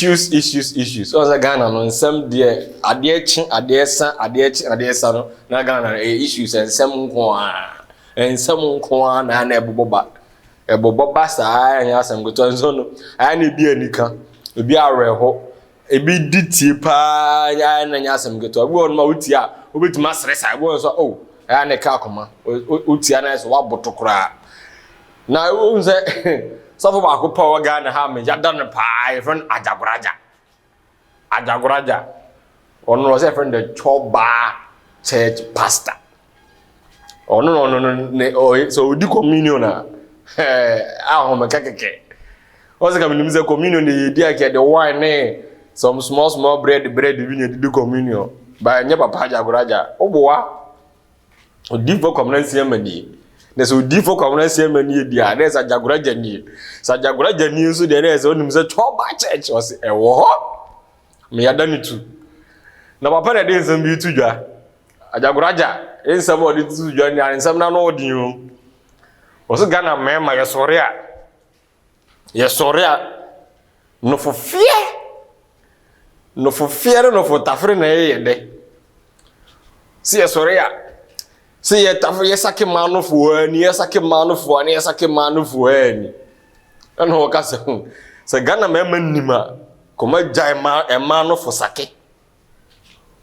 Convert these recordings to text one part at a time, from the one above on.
Issues issues issues. Ɔn sɛ Ghana no nsɛm deɛ adeɛ kye adeɛ sa adeɛ kye adeɛ sa no na Ghana no ɛyɛ issues nsɛm nko ara nsɛm nko ara na na ɛbobɔ ba ɛbobɔ ba saa ɛnyɛ asɛm ketewa nso no ayɛ na ebi anika ebi awerɛho ebi di tie paa ayɛ na ɛnyɛ asɛm ketewa ebi wɔ no ma wotie a wobɛtumi asere saa ebi wɔ nso oh ɛyɛ na ɛka akoma wotie a na ayɛ sɛ woaboto koraa. Na wohu sɛ sɔfo baako pɛ wɔ Ghana ha me yada no paa yɛfrɛ no Agyagoraagya. Agyagoraagya. Ɔno ɔsɛ yɛfrɛ no the Chɔbaa Church Pastor. Ɔno na ɔno no ne ɔyɛ sɛ ɔdi communion a ɛɛ ahomeka kɛkɛ. Ɔsɛ ka menim sɛ communion de yɛdi a kɛ de wine ne some small small bread bread bi na yɛde di communion. Ba ɛnyɛ papa Agyagoraagya. Woboa. Odiyifoɔ Kwabena Nsiah nie. Na sɛ odiyifoɔ Kwabena Nsiah nie deɛ a, na ɛsɛ Agyagoragya nie. Sɛ Agyagoragya nie nso deɛ, na ɛsɛ onim sɛ Twɔba Church ɔse ɛwɔ hɔ. Meyada ne tu. Na papa na ɛde nsɛm bi to dwa. Agyagoragya nsɛm a ɔde to dwa ne nsɛm no ano ɔden o. Ɔse Ghana mmarima yɛsɔre a, Yɛsɔre a, nofofeɛ, nofofeɛ ne nofotafere na ɛyɛ dɛ. Sɛ yɛsɔre a, sɛ yɛtafere yɛsake mmaa nofoɔ ani, yɛsake mmaa nofoɔ ani, yɛsake mmaa nofoɔ ani. Ɛna wɔka sɛ, hmm, sɛ Ghana mmarima nim a, kɔma gyae mmaa mmaa nofo sake.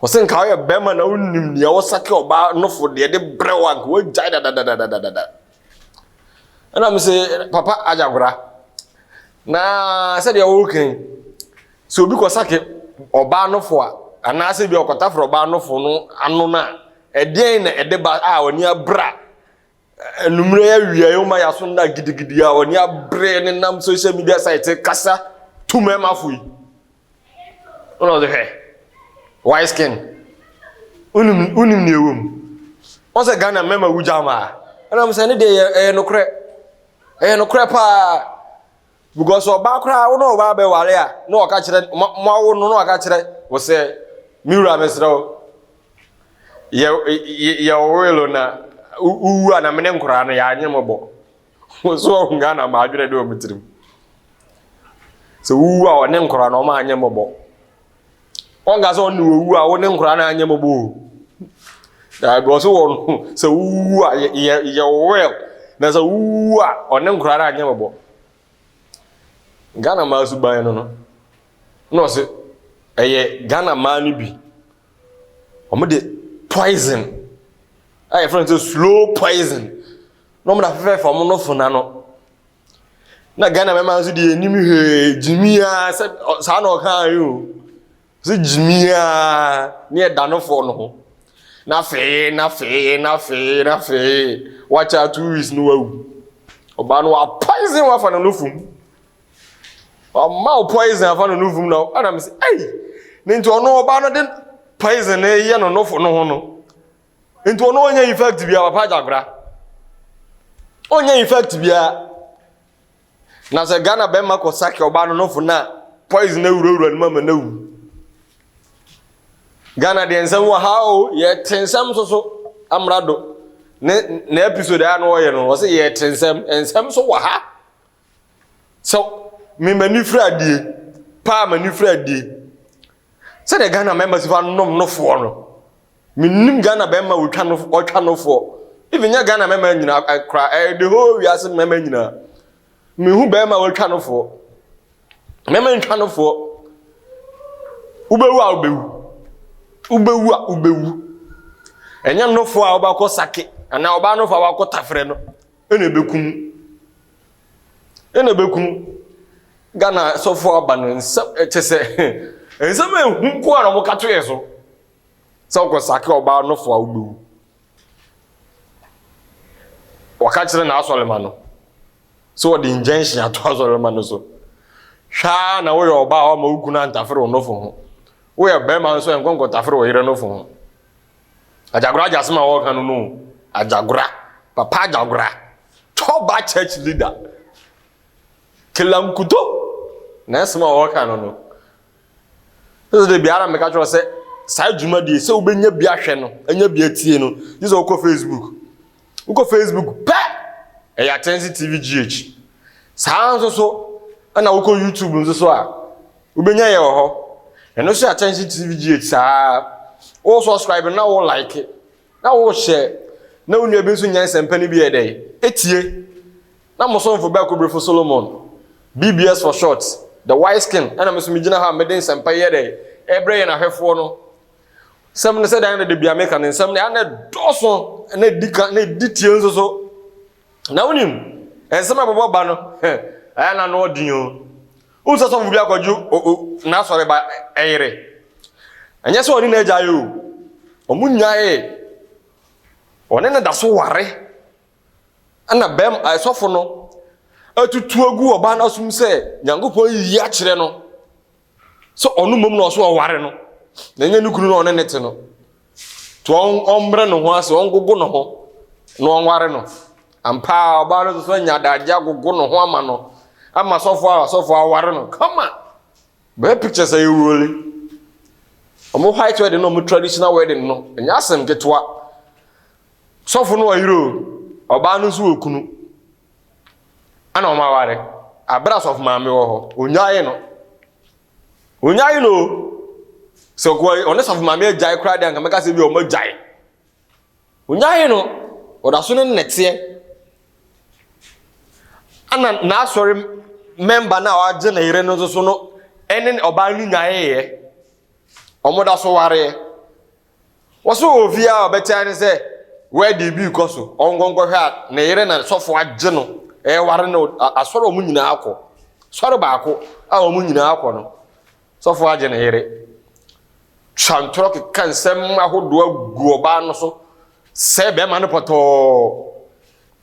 Wɔsɛ nka woyɛ bɛrima na wonim nea wɔsake ɔbaa nofo deɛ de brɛ wo a, nka woagyae dadadadadada. Ɛna me se papa agyagora na sɛdeɛ woka yi sɛ obi kɔsake ɔbaa nofo a anaasɛ bi ɔkɔtaforo ɔbaa nofo no ano no a ɛdeɛn na ɛde ba a ɔni abra anummerɛ yɛ awia yi woma yɛaso nna gidigidi a ɔni abere ne nam social media site kasa tu mmarima fo yi. Wona ɔdze hwɛ white skin. Wonim wonim nea ɛwɔ mu. Wɔn sɛ Ghana mmarima wu gya maa. Ɛna mo sɛ ne deɛ ɛyɛ ɛyɛ nokorɛ. Ɛyɛ nokorɛ paa. Because ɔbaa koraa wo ne ɔbaa bɛware a na ɔka kyerɛ mo mo awo no na ɔka kyerɛ wo sɛ me wura mesrɛ wo yɛ yɛ yɛ wo na wowu a na me ne nkoraa no yɛanyɛ mmɔbɔ. So ɔhu Ghana ma adwene de wɔn tirim. Sɛ wowu a ɔne nkora na ɔma anyɛ mmɔbɔ. Ɔnka sɛ ɔne owu a wo ne nkora na anyɛ mmɔbɔ o. Daabi ɔso wɔ no sɛ wowu a yɛ yɛ well na sɛ wowu a ɔne nkora na anyɛ mmɔbɔ. Ghana maa suban no no na ɔse ɛyɛ Ghana maa no bi wɔn de poison a yɛfrɛ no sɛ slow poison na wɔn de afefɛɛfɛ wɔn nofo n'ano na Ghana mmarima nso deɛ anim hwee gyimia sɛ saa na ɔka yi o sɛ gyimia ne ɛda nofoɔ no ho na afei na afei na afei na afei wakyɛ 2 weeks no wawu. Ɔbaa no wa poison wafa ne nofo mu, ɔma wo poison afa ne nofo mu na ɛna mo sɛ ɛyi ne nti ɔno ɔbaa no de poison no yɛ no nofo no ho no nti ɔno ɔnyɛ effect biara. Papa Agyagora ɔnyɛ effect biara na sɛ Ghana bɛrima kɔ sake ɔbaa no nofo na poison awurawura no mu ama no awu. Ghana deɛ nsɛm wɔ ha o, yɛte nsɛm nso so amrado ne na episode a na ɔyɛ no ɔsɛ yɛte nsɛm nsɛm so wɔ ha sɛ me m'ani firi adie paa m'ani firi adie sɛdeɛ Ghana mmarima si fa nom nofoɔ no. Menim Ghana bɛrima ɔtwa no ɔtwa nofoɔ even nyɛ Ghana mmarima nyinaa kora ɛyɛ the whole wiase mmarima nyinaa mehu bɛrima ɔtwa nofoɔ. Mmarima ntwa nofoɔ. Wobɛwu a wobɛwu, wobɛwu a wobɛwu. Ɛnyɛ nofoɔ a wobɛkɔ sake anaa ɔbaa nofoɔ a wakɔ tafrɛ no ɛna ɛbɛkum ɛna ɛbɛkum. Ghana sɔfoɔ aba no nsɛm ɛkyɛ sɛ nsɛm a ɛhu nko a na wɔka to yɛ so sɛ wokɔ sake ɔbaa nofoɔ a wobɛwu. Wɔka kyerɛ n'asɔrema no sɛ wɔde injunction ato asɔrema no so. Hwɛ a na woyɛ ɔbaa a ɔma wo kunu antafere wo nofo ho. Woyɛ bɛrima nso ɛnkɔ nkɔtafere wo yere nofo ho. Agyagora agya asɛm a wɔreka no no Agyagora papa Agyagora Chɔba church leader Kelankuto na ɛsɛm a wɔreka no no sɛ de biara meka kyerɛ sɛ saa dwumadie sɛ wobɛnya bi ahwɛ no anya bi atie no gye sɛ wokɔ Facebook. Wokɔ Facebook pɛ ɛyɛ Atɛnse TV GH. Saa nso so ɛna wokɔ YouTube nso so a. Wobɛnya yɛ wɔ hɔ. Ɛno nso yɛ Attention TV GH saa. Wo subscribe na wo like na wo share na wo nua bi nso nya nsɛmpa no bi yɛ dɛ etie. Na mo somfo Bɛko Brefo Solomon, BBS for short, the wise king, ɛna me nso megyina ha a mede nsɛmpa yi yɛ dɛ ɛbrɛ yɛn ahwɛfoɔ no. Sɛm no sɛ dan no de bia meka no nsɛm no ɛna ɛdɔɔso na ɛdi ka na ɛdi tie nso so. Na wonim nsɛm a ɛbɛbɔ ba no ɛyɛ na no ɔden o. Wohu sɛ sɔfo bi akɔgye n'asɔre ba ɛyere. Ɛnyɛ sɛ ɔne n'agya yɛ o. Ɔmo nyae. Ɔne no da so ware. Ɛna bɛm sɔfo no atutu agu ɔbaa no asom sɛ Nyankopɔn yiyi akyerɛ no sɛ ɔno mmom na ɔso ɔware no na ɛnyɛ ne kunu na ɔne ne te no. Nti ɔmbrɛ ne ho ase, ɔngogo ne ho na ɔnware no. Ampa ara ɔbaa no nso so anya adagye agogo ne ho ama no ama sɔfo a sɔfo aware no kama. Bɛyɛ pictures a ɛwuroli. Ɔmo white wedding na ɔmo traditional wedding no, ɛnyɛ asɛm ketewa. Sɔfo no ɔyere o, ɔbaa no nso wɔ kunu. Ɛna ɔmo aware. Abere a sɔfo maame wɔ hɔ, onyae no. Onyae no o. Sɛ ɔkɔ ɔne sɔfo maame agyae koraa deɛ anka mɛka sɛ bi ɔmo agyae. Onyae no, ɔda so ne nnɛteɛ. Ɛna n'asɔre mɛmba no a wagye ne yere no nso so no ɛne ɔbaa no nyaeɛ. Ɔmo da so wareɛ. Wɔso wɔ fie a ɔbɛkyɛ ne sɛ wɛdi bi rekɔ so, ɔnkɔ nkɔhwɛ a ne yere na sɔfo agye no ɛreware no asɔre a wɔn nyinaa kɔ. Sɔre baako a wɔn nyinaa kɔ no, sɔfo agye ne yere. Twa ntorɔ keka nsɛm ahodoɔ agu ɔbaa no so sɛ bɛrima no pɔtɔɔ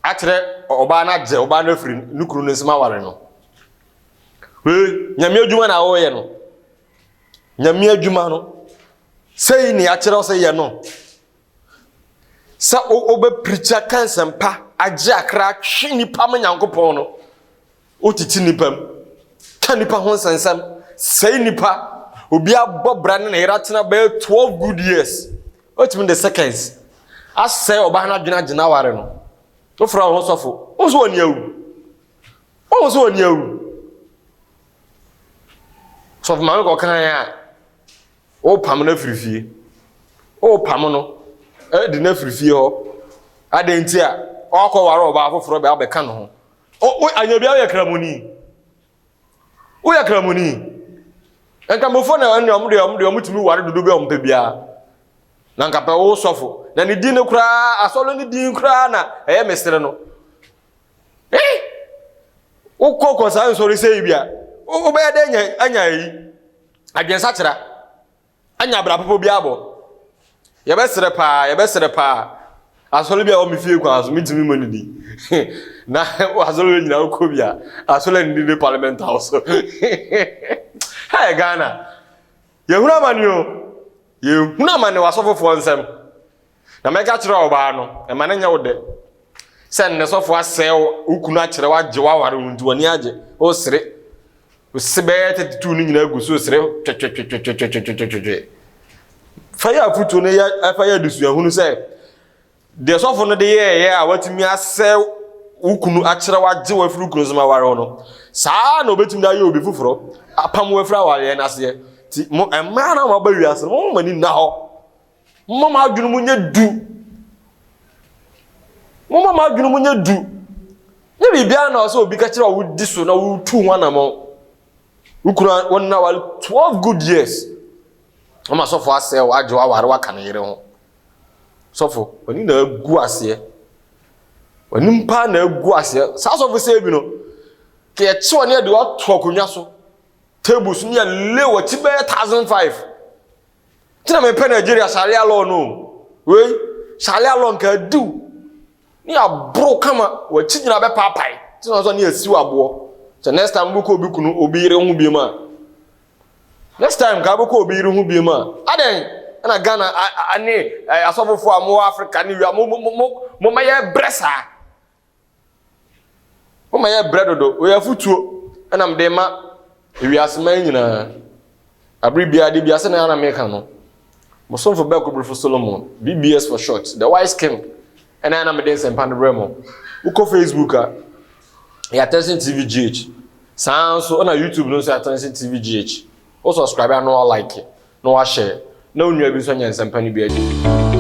akyerɛ ɔbaa no agye ɔbaa no afiri ne kunu no nsam aware no. Wei, nyame adwuma na wɔreyɛ no. Nyame adwuma no. Sei ne akyerɛ wo sɛ yɛ no. Sɛ wobɛpirikyi aka nsɛmpa agye akra atwe nnipa ma Nyankopɔn no, wotete nnipa mu, ka nnipa ho nsɛnsɛm, sɛe nnipa. Obi abɔ bra ne ne yere atena bɛyɛ 12 good years. Wotumi de seconds asɛe ɔbaa no adwene agye n'aware no. Wofrɛ wo ho sɔfo, wo nso w'ani awu. Wo nso w'ani awu. Sɔfo maame kɔkan a Worepam no afiri fie. Worepam no de no afiri fie hɔ. Adɛn nti a ɔakɔware ɔbaa foforɔ bɛ abɛka ne ho. O, anya bia woyɛ kramoni. Woyɛ kramoni. Nkramofoɔ na ɛne ɔmo deɛ ɔmo deɛ ɔmo tumi ware dodo bi a ɔmo pɛ biara. Na nka pɛ wo sɔfo. Na ne din no koraa, asɔre no din koraa na ɛyɛ mesere no. Eh! Wokɔ kɔ saa nsɔre sɛ yi bi a, wobɛyɛ dɛ anya anya yi. Adwensakyera anya abra papa bi abɔ. Yɛbɛsrɛ paa, yɛbɛsrɛ paa. Asɔre bi a ɛwɔ me fie kwan so, mentumi mmɔ ne din. Na asɔre wei nyinaa wokɔ bi a, asɔre a ne din ne Parliament House. Hey, Ghana. Yɛhunu amane o. Yɛhunu amane wɔ asɔfofoɔ nsam. Na mɛka kyerɛ ɔbaa no, ɛma no nyɛ wo dɛ. Sɛ nnɛ sɔfo asɛe wo kunu akyerɛ wagye waware wo nti w'ani agye, wosere. Wose bɛyɛ 32 no nyinaa gu so sere twetwetwetwetwetwetwe. Fa yɛ afotuo no yɛ fa yɛ adesuahunu sɛ deɛ sɔfo no de yɛɛyɛ a watumi asɛe wo kunu akyerɛ wagye wafiri wo kunu nsam aware wo no saa na obetumi de ayɛ obi foforɔ apam wafiri awareɛ no aseɛ ti mo mmaa na mo aba wiase no mo mo ani nna hɔ. Momma mo adwene mu nyɛ du. Momma mo adwene mu nyɛ du. Nyɛ biribiara na ɔsɛ obi ka kyerɛ a wodi so na wotu ho anammɔn. Wo kunu wɔn na ware 12 good years. Wɔn asɔfo asɛe wo agye waware waka ne yere ho. Sɔfo, w'ani na agu aseɛ. W'anim paa na agu aseɛ. Saa sɔfo sɛ bi no, kɛ yɛkye wɔn yɛde wato akonnwa so. Table so ne yɛle wɔkyi bɛyɛ 1005. Nti na mepɛ Nigeria Sharia law no. Wei, Sharia law nka adiw. Ne aboro kama, wakyi nyina bɛpaapae. Nti na ɔsɛ ne asiw aboɔ. Sɛ next time wobɛkɔ obi kunu, obi yere ho biem a. Next time ka wobɛkɔ obi yere ho biem a. Adɛn? Ɛna Ghana ne asɔfofoɔ a mowɔ Africa ne wia mo mo mo mo ma yɛbrɛ saa. Woma yɛ brɛ dodo. Wei afutuo ɛna mede ma ewiase man nyinaa. Abere biara de biara sɛnea na meka no. Mo somfo Bɛko Brefo Solomon, BBS for short, the wise king. Ɛna na mede nsɛmpa no brɛ mo. Wokɔ Facebook a, yɛ Attention TV GH. Saa nso ɛna YouTube no nso yɛ Attention TV GH. Wo subscribe a na wa like na wa share na wo nua bi nso anya nsɛmpa no bi adi.